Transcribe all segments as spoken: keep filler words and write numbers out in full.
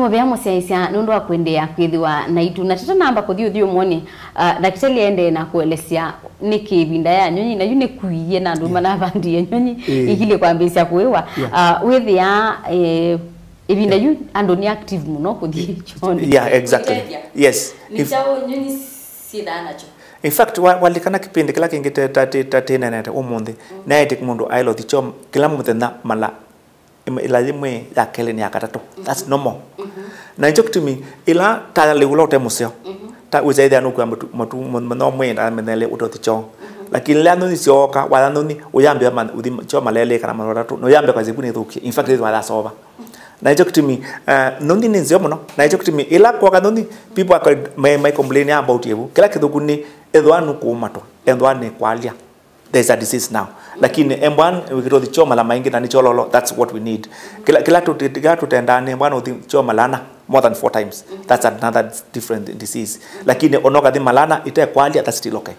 Ovea mũsyaĩĩsya nũndũ wa kũendeea kwĩthĩwa naitũ. Na tata namba kũthi ũthyũmũonĩ, uh, ndakĩtalĩ aendee na kũelesya nĩkĩ ĩvinda ya nyonyi, na yu nĩkuie na andũ manavandie nyonyi, ĩĩ, ikilye kwambĩĩsya kũĩwa. Yeah. Uh, wĩthĩaa, eh, ĩvinda yu andũ nĩ active mũno kũthi kyoonĩ. Yeah, exactly. Yes. Nĩ kyaũ nyonyi syĩthaa nakyo? In fact, wa-, walikana kĩpindi kĩla kĩngĩ ta, ta, ta, ta tĩneenete ũmũnthĩ, naĩtĩ mũndũ aĩla ũthi kyoo kĩla mũthenya mala ĩm-, ĩla yĩmwe, ya kelĩ nĩ ya katatũ. That's normal. Na nĩkyo kĩtumi ĩla taya lĩu ũla ũte mũseo, ta wĩsaĩthĩa nũkua matu-, matu-, mũthenya ũmwe na mĩthenya ĩlĩ ũte ũthi kyoo. Lakini ĩla nthoni syooka, waya nthoni, ũyambĩa ma-, ũthi kyoo mala elĩ kana mala atatũ, na ũyambĩa kwasya ĩvu nĩthũkie. In fact, ĩthwa yasova. Na nĩkyo kĩtumi, uh, nthoni nĩ nzeo mũno. Na nĩkyo kĩtumi ĩla kwoka nthoni, people are, may, may complain about ĩvu. Kĩla kĩthũku nĩ ethwa nũkũũmatwa, ethwa nĩ kwalya. There's a disease now. Lakini embwa wĩkĩte ũthi kyoo mala maingĩ na nĩ kyololo, that's what we need. Kĩla, kĩla tũte-, kĩla tũtendaa nĩ embwa ũthi kyoo mala ana, more than four times. That's another different disease. Lakini ona ũkathi mala ana ĩte kwalya, that's still okay.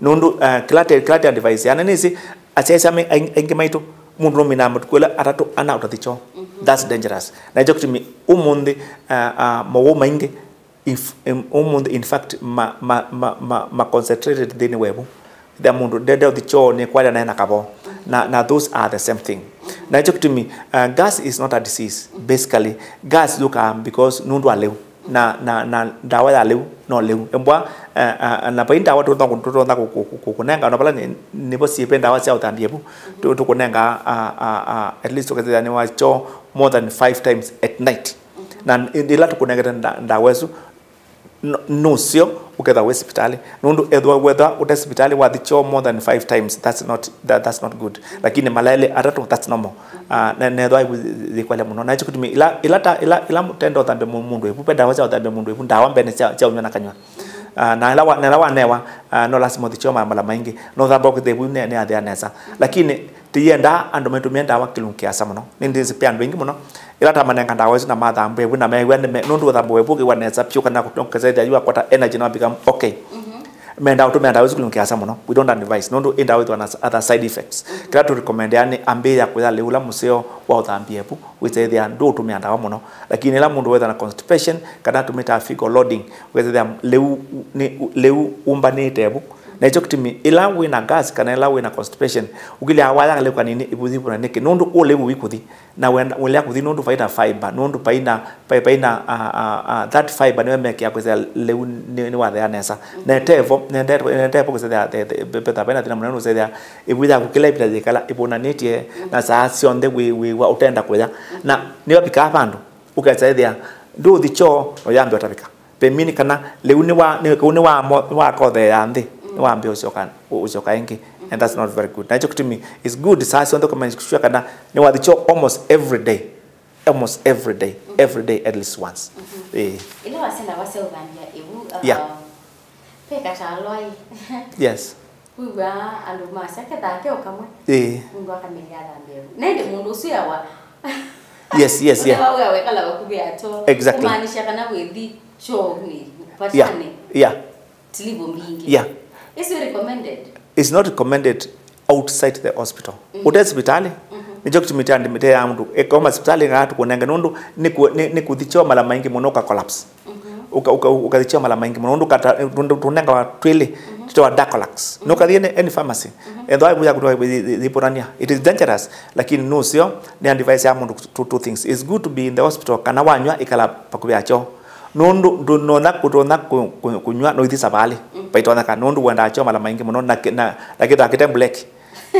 Nũndũ, uh, kĩla te, kĩla te advice. Ana nĩsĩ, asyaĩĩsya aingĩ maitũ, mũndũ nũminaa matukũ ĩla atatũ ana ũtathi kyoo. That's dangerous. Na nĩkyo kĩtumi ũmũnthĩ, uh, uh, mowau maingĩ, if, em, ũmũnthĩ, in fact, ma, ma, ma, ma, ma concentrated nthĩnĩ wa ĩvu. Ĩthĩa mũndũ ndende ũthi kyoo nĩ kwalya naĩ na kavoo. Na, na those are the same thing. Na nĩkyo kĩtumi, uh, gas is not a disease. Basically, gas yũkaa because nũndũ wa lĩu. Na, na, na ndawa ya lĩu no lĩu. Embwa, uh, uh, na vai ndawa tũtonya kũ-, tũtonya kũ-, kũ-, kũ-, kũ-, kũnenga, ona vala nĩ, nĩvo syĩ ve ndawa sya ũthambia ĩvu. Tũ-, tũkũnenga, uh, uh, uh, at least ũkethĩa nĩ wa kyoo more than five times at night. Na ĩla tũkũnengete nda-, ndawa ĩsu, no, nũseo ũkethĩa wĩ sipitalĩ. Nũndũ ethwa wethwa ũte sipitalĩ wathi kyoo more than five times, that's not, that, that's not good. Lakini mala elĩ atatũ, that's normal. Ah, na, na ethwa yĩkwelya mũno. Na nĩkyo kĩtumi ĩla, ĩla ta, ĩla, ĩla tenda ũthambia mũ-, mũndũ ĩvu, ve ndawa sya ũthambia mũndũ ĩvu, ndawa mbene sya, sya ũnyw'a na kanyw'a. Ah, na ĩla wa, na ĩla wanewa, ah, no lasima ũthi kyoo ma-, mala maingĩ. No ũthamba ũkĩthĩa ĩvu ne, nĩyathĩa nesa. Lakini tĩyendaa andũ maitũmĩe ndawa kĩlungu kĩasa mũno. Nĩndĩsĩ ve andũ aingĩ mũno, ĩla tamanenga ndawa ĩsu na mathambwa ĩvu na mew'a nĩ me-, nũndũ ũthambwa ĩvu ũkĩw'a nesa vyũ kana kũkĩsaidia yu akwata energy na become okay. Mendaa ũtũmĩa ndawa ĩsu kĩlungu kĩasa mũno. We don't advise, nũndũ ĩ ndawa ĩthwa na other side effects. Kĩla tũrecommendea nĩ ambĩĩa kũya lĩu ũla mũseo wa ũthambia ĩvu, wĩsethĩa ndũũtũmĩa ndawa mũno. Lakini ĩla mũndũ wĩthwa na constipation, kana tũmĩtaa fecal loading, wĩsethĩa lĩu, nĩ, lĩu umbanĩte ĩvu. Na nĩkyo kĩtumi, ĩla wĩ na gas kana ĩla wĩ na constipation, ũkilya waya kalĩu kanini, ĩvu yĩvũna nĩkĩ? Nũndũ ũlĩu wĩkũthi. Na wenda, ũlea kũthi nũndũ vaina fiber, nũndũ vaina, vai-, vaina, ah, ah, ah, that fiber nĩwe mekĩa kwĩsĩa lĩu nĩ, nĩwathea nesa. Na ĩtevo, na ĩtevo, na ĩtevo kwĩsĩa the, the, the, vetha vaina thĩna mũnene nũsethĩa ĩvu yaku kĩla ĩvĩta yĩkala ĩvũnanĩtye, na saa syonthe wĩ, wĩw'a ũtenda kũya. Na nĩvavikaa vandũ, ũkesa ĩthĩa ndũũthi kyoo, na ũyambĩa ũtavĩka. Pemini kana lĩu nĩ wa, nĩ, kau nĩ wa mo-, nĩ wakotheea nthĩ, nĩ wambĩa ũsyoka, ũ-, ũsyoka ĩngĩ. And that's not very good. Na nĩkyo kĩtumi, it's good saa syonthe kũmanya kana nĩ wathi kyoo almost every day. Almost every day. Every day at least once. Ĩĩ. Ĩla wasya ndawa sya ũthambia ĩvu, uh, yeah, ve kataalwa ĩ. Yes. Wĩw'aa andũ masya kethaa keo kamwe. Ĩĩ. Mũndũ akamĩlya athambia ĩvu. Na ĩndĩ mũndũ ũsu ewa. Yes, yes, yeah. Ũnewa wĩa wekala vakuvĩ ato. Exactly. Kumaanisha kana wĩthi kyoonĩ, yeah, vatanĩ. Yeah. Tilivo mbingĩ. Yeah. Is it recommended? It's not recommended outside the hospital. Ũte sipitalĩ, nĩkyo kĩtumi tĩandĩmĩte ya mũndũ. Eka uma sipitalĩ ngaa tũkũnenge nũndũ nĩ kũ-, nĩ, nĩ kũthi kyoo mala maingĩ mũno ũka collapse. Ũka, ũka, ũkathi kyoo mala maingĩ mũno. Nũndũ kata-, tũnengawa twĩlĩ, tũtawa Dacolax. Nũkathi any, any pharmacy. Ethwa ĩvu yaku yĩvũnania. It is dangerous, lakini nũseo, nĩ advice ya mũndũ two, two things. It's good to be in the hospital, kana wanywa ĩkala vakuvĩ ya kyoo. Nũndũ ndũnonya kũtonya kũ-, kũ-, kũnyw'a na ũithi savalĩ. Vaitonyeka, nũndũ wendaa kyoo mala maingĩ mũno na kĩ-, na, na kĩthaa kĩte break.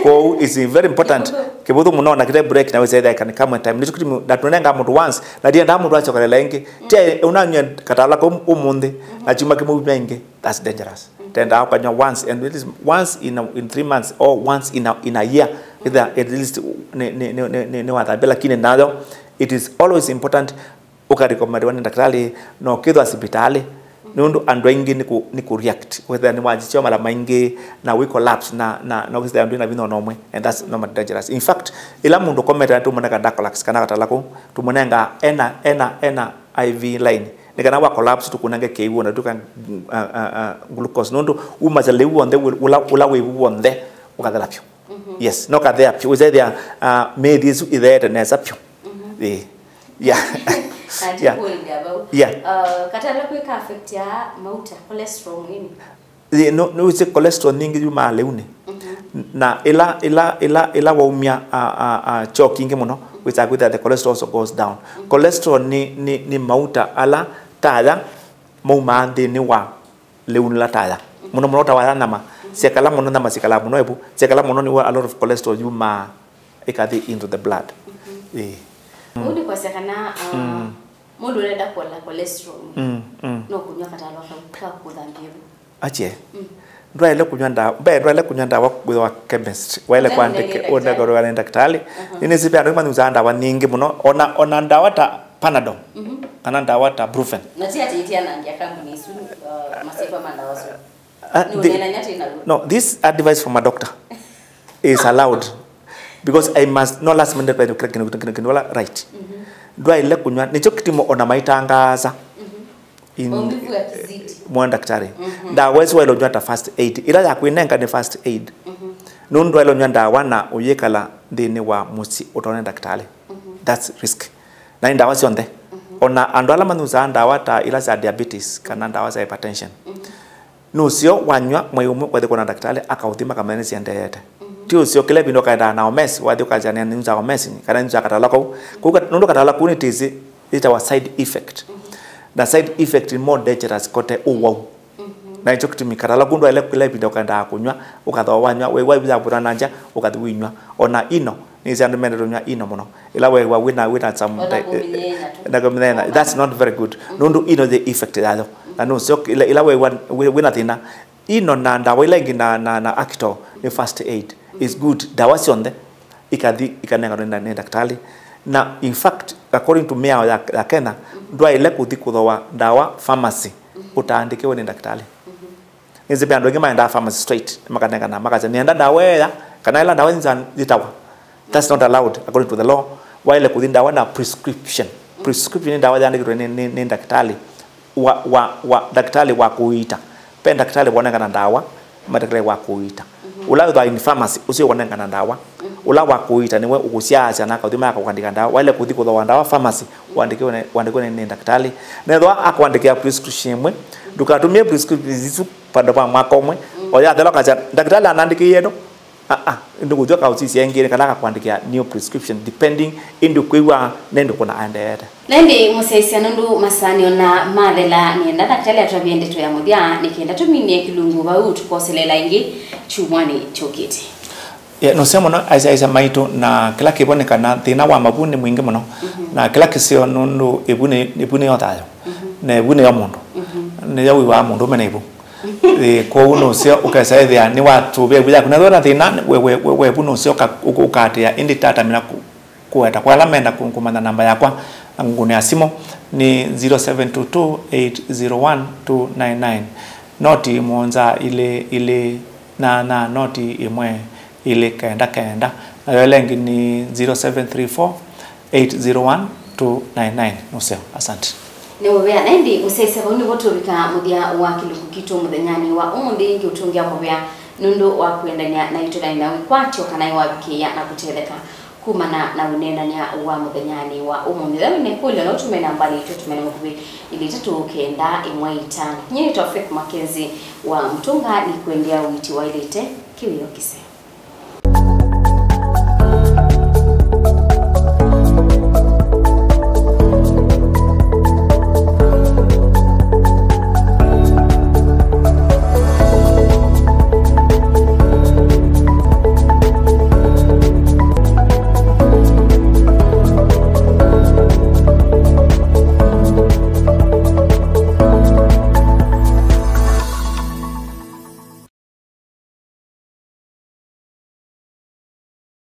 Kwoou it's very important. Kĩvũthũ mũno na kĩte break na wĩsethĩa ĩkani kamwe time. Nĩkyo kĩtumi na tũnengaa mũndũ once, na ndiendaa mũndũ asyokelela ĩngĩ. Te ũnanyw'a katala kau ũmũnthĩ, na kyumwa kĩmwe wĩmya ĩngĩ. That's dangerous. Tendaa ũkanywa once, and it is once in a, in three months or once in a, in a year. Either at least nĩ, nĩ, nĩ, nĩ, nĩ, nĩwathambia, lakini nayo, it is always important ũkarecomendiwa nĩ ndakĩtalĩ, na ũkĩthwa sipitalĩ, nũndũ andũ aingĩ nĩ kũ, nĩ kũ react. Wĩthĩa nĩwathi kyoo mala maingĩ, na wĩ collapse, na, na, na ũkĩsĩthĩa ndwĩ na vinya ona ũmwe, and that's normally dangerous. In fact, ĩla mũndũ ũkomete tũmũnenga Dacolax kana katala kau, tũmũnenga ena, ena, ena I V line. Nĩ kana wa collapse tũkũnenge kĩw'ũ na tũka, uh, uh, uh, glucose. Nũndũ umasya lĩu w'onthe, ũla, ũla wĩvu w'onthe, ũkathela vyũ. Yes, no kathea vyũ. Wĩsethĩa, uh, mĩthi ĩsu ĩtheete nesa vyũ. Ĩĩ. Yeah. Na Yeah. ndikuulia vau. Yeah. Uh, katala kwika affect ya mauta, cholesterol mwini. Ĩ, no, no, ĩsĩ cholesterol nyingĩ yumaa lĩunĩ. Na ĩla, ĩla, ĩla, ĩla waumya, a, a, a, choo kingĩ mũno, wĩsaa kwĩthĩa the cholesterol also goes down. Cholesterol nĩ, nĩ, nĩ mauta ala ta aya maumaa nthĩnĩ wa lĩu nĩla ta aya. Mũno mũno ta waya nyama, syekala mũno, nyama syĩkalaa mũno ĩvu, syekala mũno nĩw'o a lot of cholesterol yumaa ĩkathi into the blood. Ĩĩ. Ũu nĩ kwasya kana uh, mũndũ ũrenda kũola cholesterol Mm, mm. no kũnywa katalo kau ka kũthambia ĩvu. Ache. Ndwaĩle kũnywa ndawa, mbee ndwaĩle kũnywa ndawa kwĩthwa chemist. Waĩle Ũtendwa kwandĩke nĩ ndakĩtalĩ. Ũndagorwa nĩ ndakĩtalĩ. Nĩnĩsĩ ve andũ aingĩ manyusaa ndawa nyingĩ mũno, ona, ona ndawa ta Panadol. Kana ndawa ta Brufen. Na ti atĩ itianangia kambuni isu uh, masyĩtwa ma ndawa su. Ah, Nĩ the- ũneenany'a twĩ naw'o. No, this advice from a doctor is allowed because I must no last minute kĩndũ kĩndũ kĩndũ kĩndũ wala right. Ndwaĩle kũnywa nĩkyo kĩtimo ona maitangaza in Maumivu yakizidi. Mwa ndakĩtalĩ. Ndawa ĩsu waĩle ũnywa ta first aid. Ĩla ya kwĩnenga nĩ first aid. Nũndũ ndwaĩle ũnywa ndawa na ũyĩkala nthĩnĩ wa mũsyĩ ũtone ndakĩtalĩ. That's risk. Na nĩ ndawa syonthe. Ona andũ ala manyusaa ndawa ta ila sya diabetes kana ndawa sya hypertension. Nũseo wanywa mwei ũmwe wathi kwona ndakĩtalĩ akaũthima kamenya nĩsiendeete. Ti ũseo kĩla ĩvinda ũkaendaa na omesi, wathi ũkasya nĩnyusaa omesi, kana nĩnyusaa katala kau. Kau ka- nũndũ katala kau nĩ tĩsĩ yĩtawa side effect. Na side effect nĩ more dangerous kote ũwau. Na ĩkyo kĩtumi katala kau ndwaĩle kĩla ĩvinda ũkaendaa kũnywa, ũkathooa wanywa, wĩw'a ĩvu yavũna na nja, ũkathi wĩnywa. Ona ino, nĩsĩ andũ mendete kũnywa ino mũno. Ĩla weew'a wĩna, wĩna some Ona kũmĩnyeenya tu. Na kũmĩnyeenya. That's not very good. Nũndũ ino yĩ effect yayo. Na nũseo ĩla, ĩla weew'a wĩ- wĩna thĩna, ino na ndawa ila ingĩ na, na, na Actol nĩ first aid. Is good. Ndawa syonthe ikathi ikanenganwa nĩ, nĩ ndakĩtalĩ. Na in fact, according to mĩao ya, ya Kenya, ndwaĩle kũthi kũthooa ndawa pharmacy ũtaandĩkĩwe nĩ ndakĩtalĩ. Nĩsĩ ve andũ aingĩ maendaa pharmacy straight, makanengana, makasya, "Nĩenda ndawa ĩya, kana ĩla ndawa nza yĩtawa." That's not allowed according to the law. Waĩle kũthi ndawa na prescription. Prescription nĩ ndawa yaandĩkĩtwe nĩ, nĩ, nĩ ndakĩtalĩ wa, wa, wa, ndakĩtalĩ wa kũiita. Ve ndakĩtalĩ wonengana ndawa, ndakĩtalĩ wa kũiita. Ũla wĩthwa in pharmacy, ũsio wonengana ndawa. Ũla wa kũiita nĩwe ũkũsyaasya na akaũthima akakwandĩka ndawa. Waĩle kũthi kũthooa ndawa pharmacy, wandĩkĩwe nĩ, wandĩkĩwe nĩ, nĩ ndakĩtalĩ. Na ethĩwa akwandĩkĩa prescription ĩmwe, ndũkatũmĩe prescription isu vandũ va mwaka ũmwe. O yathela ũkasya, "Ndakĩtalĩ anandĩkĩie ĩno." Aa, ndũkũthi ũkaũsisya ĩngĩ kana akakwandĩkĩa new prescription depending ĩndĩ ũkwĩw'a nĩ ndũkũ na aendeete. Na ĩndĩ mũsyaĩĩsya nũndũ masaa nĩona mathela, nĩenda ndakĩtalĩ atũavye ndeto ya mũthya nĩ kenda tũminĩe kĩlungu vau, tũkoselela ĩngĩ kyumwanĩ kyũkĩte. Yeah, nũseo mũno aisyaĩĩsya maitũ, na kĩla kĩvo nĩ kana thĩna wa mavu nĩ mwingĩ mũno, na kĩla kĩseo nũndũ ĩvu nĩ, ĩvu nĩyo thayũ, na ĩvu nĩyo mũndũ, nĩyo wĩw'aa mũndũũme na ĩvu. Ĩ, kwoou nũseo ũkesa ĩthĩa nĩwatũvĩa ĩvu yaku, na thĩna we, we, we, we ĩvu nũseo ũka- ũka- ũkaatĩĩa, ĩndĩ tatamĩla kũ- kũweta. Kwa ala menda kũ- kũmanya namba yakwa na ngũkũnĩa simũ nĩ zero seven two two eight zero one two nine nine, noti mũonza ilĩ ilĩ nyanya noti ĩmwe ilĩ kenda kenda, nayo ĩla ĩngĩ nĩ zero seven three four eight zero one two nine nine. Nũseo, asante. Nĩ mũvea, na ĩndĩ mũsyaĩĩsya vau nĩvo tũvika mũthya wa kĩlungu kitũ mũthenyanĩ wa ũmũnthĩ. Ĩngĩ ũtũngĩa mũvea nũndũ wa kwĩendany'a naitũ na ĩna wĩkwatyo kana ĩwavikĩĩa na kũtetheka. Kumana na ũneenany'a wa mũthenyanĩ wa ũmũnthĩ, ethĩwa wĩna ĩkũlyo, no ũtũme nambanĩ itũ, ũtũmane mũkuvĩ ilĩ itatũ kenda ĩmwe itano. Nyie nĩtawa Faith Mackenzie wa Mũtũnga, nĩkwendea ũiiti waĩlĩte kĩwĩoo kĩseo.